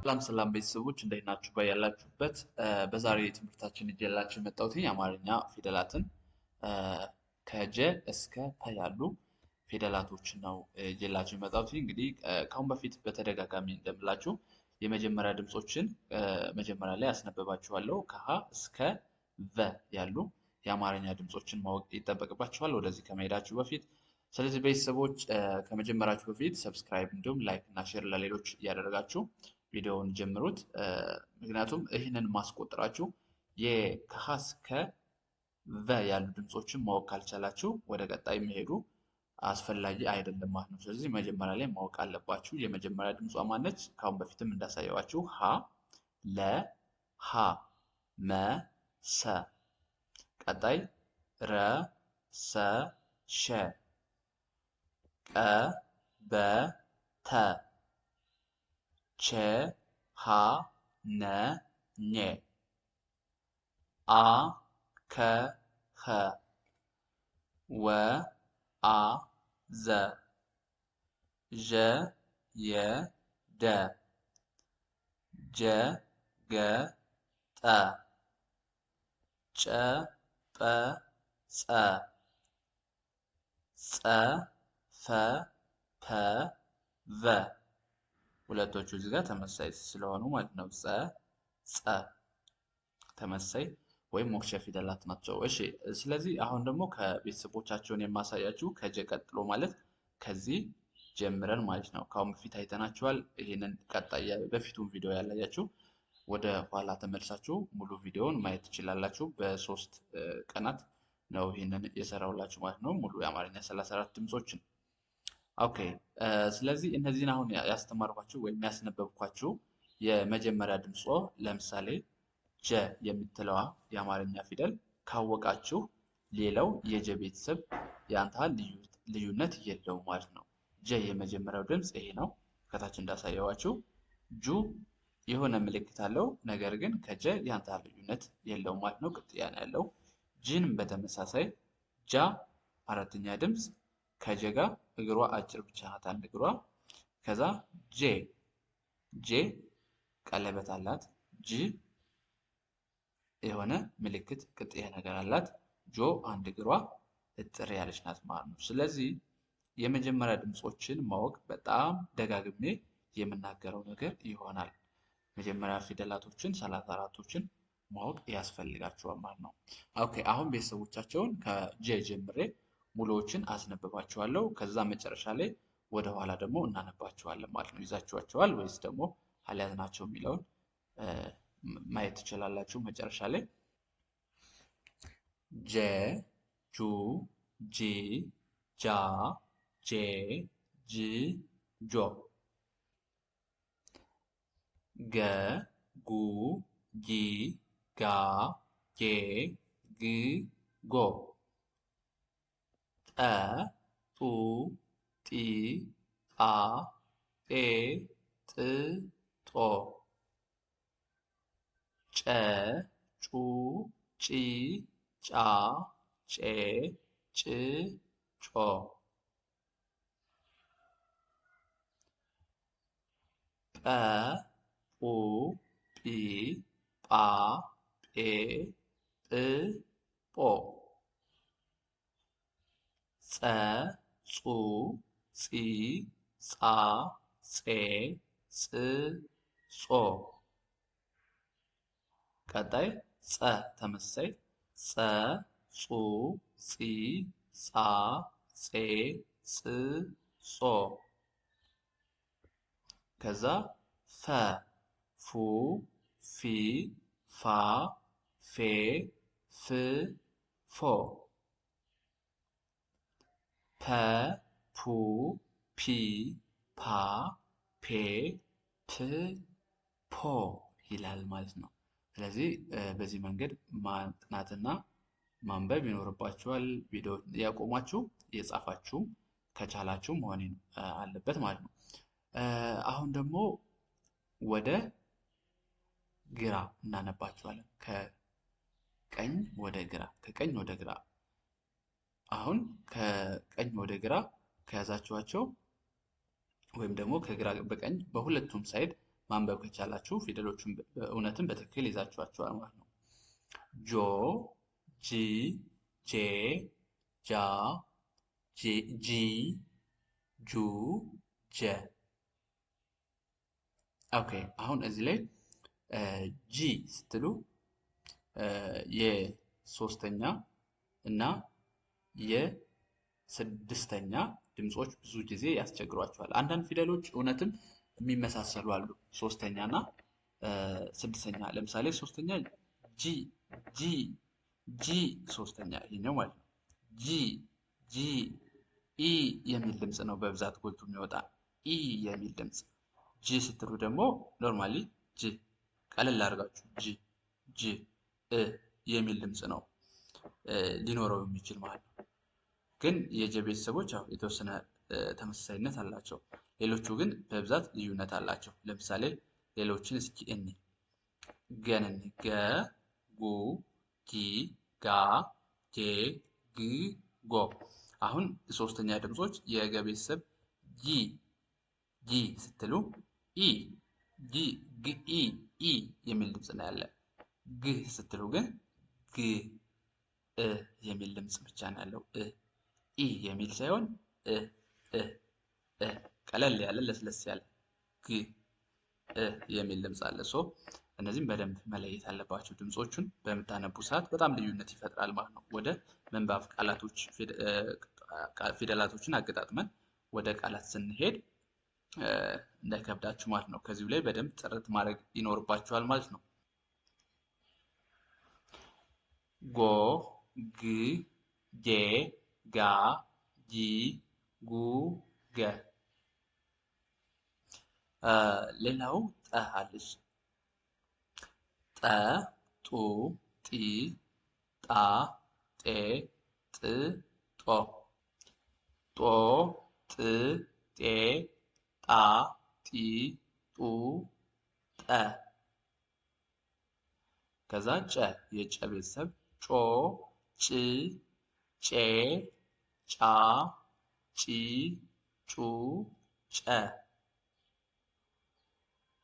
ሰላም ሰላም ቤተሰቦች እንዴት ናችሁ? ባያላችሁበት በዛሬ ትምህርታችን ይዤላችሁ የመጣሁት የአማርኛ ፊደላትን ከጀ እስከ ፐ ያሉ ፊደላቶችን ነው ይዤላችሁ የመጣሁት። እንግዲህ ከአሁን በፊት በተደጋጋሚ እንደምላችሁ የመጀመሪያ ድምጾችን መጀመሪያ ላይ አስነበባችኋለሁ። ከሀ እስከ ቨ ያሉ የአማርኛ ድምጾችን ማወቅ ይጠበቅባችኋል ወደዚህ ከመሄዳችሁ በፊት። ስለዚህ ቤተሰቦች ከመጀመራችሁ በፊት subscribe እንዲሁም like እና share ለሌሎች እያደረጋችሁ ቪዲዮውን ጀምሩት። ምክንያቱም ይህንን ማስቆጠራችሁ ከሀ እስከ ቨ ያሉ ድምጾችን ማወቅ ካልቻላችሁ ወደ ቀጣይ የሚሄዱ አስፈላጊ አይደለም ማለት ነው። ስለዚህ መጀመሪያ ላይ ማወቅ አለባችሁ። የመጀመሪያ ድምጿ ማነች? ከአሁን በፊትም እንዳሳየዋችሁ ሀ፣ ለ፣ ሀ፣ መ፣ ሰ። ቀጣይ ረ፣ ሰ፣ ሸ፣ ቀ፣ በ፣ ተ፣ ቸ፣ ሀ፣ ነ፣ ኘ፣ አ፣ ከ፣ ኸ፣ ወ፣ አ፣ ዘ፣ ዠ፣ የ፣ ደ፣ ጀ፣ ገ፣ ጠ፣ ጨ፣ ጰ፣ ጸ፣ ጸ፣ ፈ፣ ፐ፣ ቨ። ሁለቶቹ እዚህ ጋር ተመሳሳይ ስለሆኑ ማለት ነው። ጸ፣ ጸ ተመሳሳይ ወይም ሞክሼ ፊደላት ናቸው። እሺ፣ ስለዚህ አሁን ደግሞ ከቤተሰቦቻቸውን የማሳያችሁ ከጀ ቀጥሎ ማለት ከዚህ ጀምረን ማለት ነው። ከአሁን በፊት አይተናቸዋል። ይህንን ቀጣይ በፊቱን ቪዲዮ ያላያችሁ ወደ ኋላ ተመልሳችሁ ሙሉ ቪዲዮውን ማየት ትችላላችሁ። በ3 ቀናት ነው ይህንን የሰራሁላችሁ ማለት ነው። ሙሉ የአማርኛ 34 ድምጾችን። Okay፣ ስለዚህ እነዚህን አሁን ያስተማርኳችሁ ወይም ያስነበብኳችሁ የመጀመሪያ ድምጾ ለምሳሌ ጀ የምትለዋ የአማርኛ ፊደል ካወቃችሁ ሌላው የጀ ቤተሰብ ያንታ ልዩነት የለውም ማለት ነው። ጀ የመጀመሪያው ድምፅ ይሄ ነው። ከታች እንዳሳየዋችሁ ጁ የሆነ ምልክት አለው፣ ነገር ግን ከጀ ያንታ ልዩነት የለውም ማለት ነው። ቅጥያ ነው ያለው። ጅንም በተመሳሳይ ጃ አራተኛ ድምፅ ከጀ ጋር እግሯ አጭር ብቻ ናት፣ አንድ እግሯ። ከዛ ጄ ጄ ቀለበት አላት። ጅ የሆነ ምልክት ቅጥያ ነገር አላት። ጆ አንድ እግሯ እጥር ያለች ናት ማለት ነው። ስለዚህ የመጀመሪያ ድምጾችን ማወቅ በጣም ደጋግሜ የምናገረው ነገር ይሆናል። መጀመሪያ ፊደላቶችን 34ቶችን ማወቅ ያስፈልጋቸዋል ማለት ነው። Okay፣ አሁን ቤተሰቦቻቸውን ከጀ ጀምሬ ሙሉዎችን አስነብባቸዋለሁ። ከዛ መጨረሻ ላይ ወደ ኋላ ደግሞ እናነባቸዋለን ማለት ነው። ይዛችኋቸዋል ወይስ ደግሞ አልያዝናቸው የሚለውን ማየት ትችላላችሁ መጨረሻ ላይ። ጀ፣ ጁ፣ ጂ፣ ጃ፣ ጄ፣ ጅ፣ ጆ፣ ገ፣ ጉ፣ ጊ፣ ጋ፣ ጌ፣ ግ፣ ጎ፣ ጠ፣ ጡ፣ ጢ፣ ጣ፣ ጤ፣ ጥ፣ ጦ፣ ጨ፣ ጩ፣ ጪ፣ ጫ፣ ጬ፣ ጭ፣ ጮ፣ ጰ፣ ጱ፣ ጲ፣ ጳ፣ ጴ፣ ጵ፣ ጶ፣ ጸ፣ ጹ፣ ጺ፣ ጻ፣ ጼ፣ ጽ፣ ጾ። ቀጣይ ጸ ተመሳሳይ ጸ፣ ጹ፣ ጺ፣ ጻ፣ ጼ፣ ጽ፣ ጾ። ከዛ ፈ፣ ፉ፣ ፊ፣ ፋ፣ ፌ፣ ፍ፣ ፎ፣ ፐ፣ ፑ፣ ፒ፣ ፓ፣ ፔ፣ ፕ፣ ፖ ይላል ማለት ነው። ስለዚህ በዚህ መንገድ ማጥናትና ማንበብ ይኖርባችኋል። ቪዲዮ ያቆማችሁ የጻፋችሁ ከቻላችሁ መሆን አለበት ማለት ነው። አሁን ደግሞ ወደ ግራ እናነባችኋለን። ከቀኝ ወደ ግራ፣ ከቀኝ ወደ ግራ። አሁን ከቀኝ ወደ ግራ ከያዛችኋቸው ወይም ደግሞ ከግራ በቀኝ በሁለቱም side ማንበብ ከቻላችሁ ፊደሎቹን እውነትን በትክክል ይዛችኋቸዋል ማለት ነው። ጆ፣ ጅ፣ ጄ፣ ጃ፣ ጂ፣ ጁ፣ ጀ። Okay አሁን እዚህ ላይ ጂ ስትሉ የሶስተኛ እና የስድስተኛ ድምጾች ብዙ ጊዜ ያስቸግሯቸዋል። አንዳንድ ፊደሎች እውነትም የሚመሳሰሉ አሉ። ሶስተኛ እና ስድስተኛ። ለምሳሌ ሶስተኛ G G G ሶስተኛ ይሄኛው ማለት ነው። G G ኢ የሚል ድምጽ ነው በብዛት ጎልቶ የሚወጣ ኢ የሚል ድምጽ። ጂ ስትሉ ደግሞ normally ጂ ቀለል አድርጋችሁ ጂ ጂ እ የሚል ድምጽ ነው ሊኖረው የሚችል ማለት ነው። ግን የጀ ቤተሰቦች ያው የተወሰነ ተመሳሳይነት አላቸው። ሌሎቹ ግን በብዛት ልዩነት አላቸው። ለምሳሌ ሌሎችን እስኪ እኒ ገን እኒ ገ ጉ ጊ ጋ ጌ ግ ጎ። አሁን ሶስተኛ ድምጾች የገ ቤተሰብ ጊ ጊ ስትሉ ኢ ጊ ግ ኢ ኢ የሚል ድምጽ ነው ያለ። ግ ስትሉ ግን ግ እ የሚል ድምጽ ብቻ ነው ያለው። እ ኢ የሚል ሳይሆን እ እ እ ቀለል ያለ ለስለስ ያለ ግ እ የሚል ድምጽ አለ። So እነዚህም በደንብ መለየት አለባቸው። ድምጾቹን በምታነቡ ሰዓት በጣም ልዩነት ይፈጥራል ማለት ነው። ወደ ምንባብ ቃላቶች ፊደላቶችን አገጣጥመን ወደ ቃላት ስንሄድ እንዳይከብዳችሁ ማለት ነው። ከዚሁ ላይ በደንብ ጥርት ማድረግ ይኖርባችኋል ማለት ነው። ጎ ግ ጌ ጋ ጊ ጉ ገ። ሌላው ጠ አለች። ጠ ጡ ጢ ጣ ጤ ጥ ጦ። ጦ ጥ ጤ ጣ ጢ ጡ ጠ። ከዛ ጨ የጨ ቤተሰብ ጮ ጭ ጬ ጫ ጪ ጩ ጨ።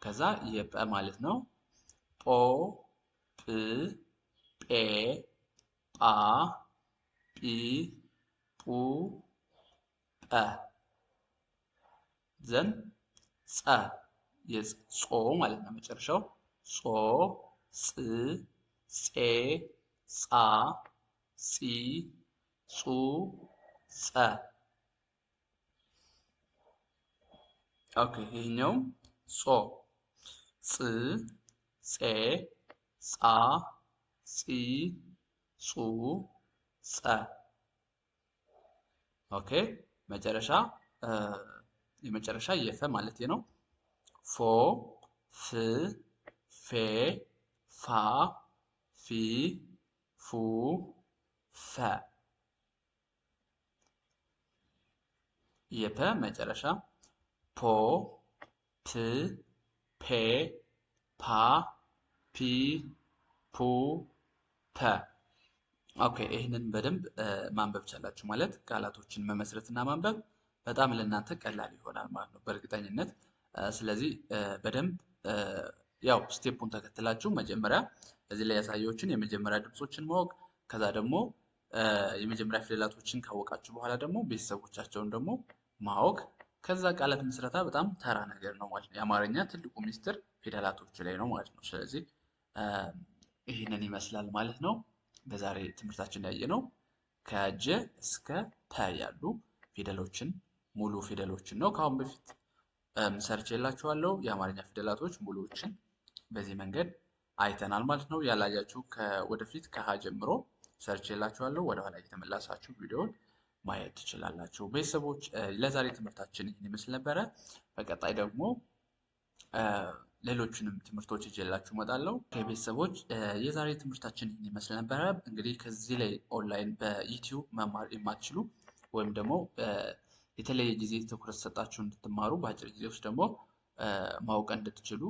ከዛ የጰ ማለት ነው። ጶ ጵ ጴ ጳ ጲ ጱ ጰ። ዘን ጸ የጾ ማለት ነው። መጨረሻው ጾ ጽ ጼ ጻ ጺ ጹ ጸ። Okay ይሄኛው ጾ ጽ ጼ ጻ ጺ ጹ ጸ። Okay መጨረሻ የመጨረሻ የፈ ማለት ነው። ፎ ፍ ፌ ፋ ፊ ፉ ፈ። የፐ መጨረሻ ፖ ፕ ፔ ፓ ፒ ፑ ፐ። Okay ይህንን በደንብ ማንበብ ቻላችሁ ማለት ቃላቶችን መመስረትና ማንበብ በጣም ለእናንተ ቀላል ይሆናል ማለት ነው በእርግጠኝነት። ስለዚህ በደንብ ያው step ኡን ተከትላችሁ መጀመሪያ እዚህ ላይ ያሳየዎችን የመጀመሪያ ድምጾችን ማወቅ፣ ከዛ ደግሞ የመጀመሪያ ፊደላቶችን ካወቃችሁ በኋላ ደግሞ ቤተሰቦቻቸውን ደግሞ ማወቅ፣ ከዛ ቃላት ምስረታ በጣም ተራ ነገር ነው ማለት ነው። የአማርኛ ትልቁ ሚስጥር ፊደላቶች ላይ ነው ማለት ነው። ስለዚህ ይህንን ይመስላል ማለት ነው። በዛሬ ትምህርታችን ያየነው ከጀ እስከ ፐ ያሉ ፊደሎችን ሙሉ ፊደሎችን ነው። ከአሁን በፊት ሰርቼላችኋለሁ። የአማርኛ ፊደላቶች ሙሉዎችን በዚህ መንገድ አይተናል ማለት ነው። ያላያችሁ ወደፊት ከሀ ጀምሮ ሰርቼላችኋለሁ። ወደኋላ እየተመላሳችሁ ቪዲዮውን ማየት ትችላላችሁ። ቤተሰቦች ለዛሬ ትምህርታችን ይህን ይመስል ነበረ። በቀጣይ ደግሞ ሌሎችንም ትምህርቶች ይዤላችሁ እመጣለሁ። ከቤተሰቦች የዛሬ ትምህርታችን ይህን ይመስል ነበረ። እንግዲህ ከዚህ ላይ ኦንላይን በዩቲዩብ መማር የማትችሉ ወይም ደግሞ የተለየ ጊዜ ትኩረት ሰጣችሁ እንድትማሩ በአጭር ጊዜ ውስጥ ደግሞ ማወቅ እንድትችሉ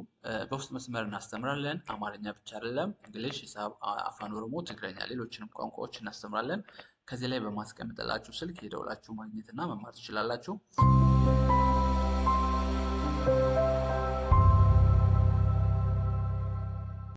በውስጥ መስመር እናስተምራለን። አማርኛ ብቻ አይደለም፣ English፣ ሂሳብ፣ አፋን ኦሮሞ፣ ትግረኛ፣ ሌሎችንም ቋንቋዎች እናስተምራለን። ከዚህ ላይ በማስቀምጥላችሁ ስልክ የደውላችሁ ማግኘትና መማር ትችላላችሁ።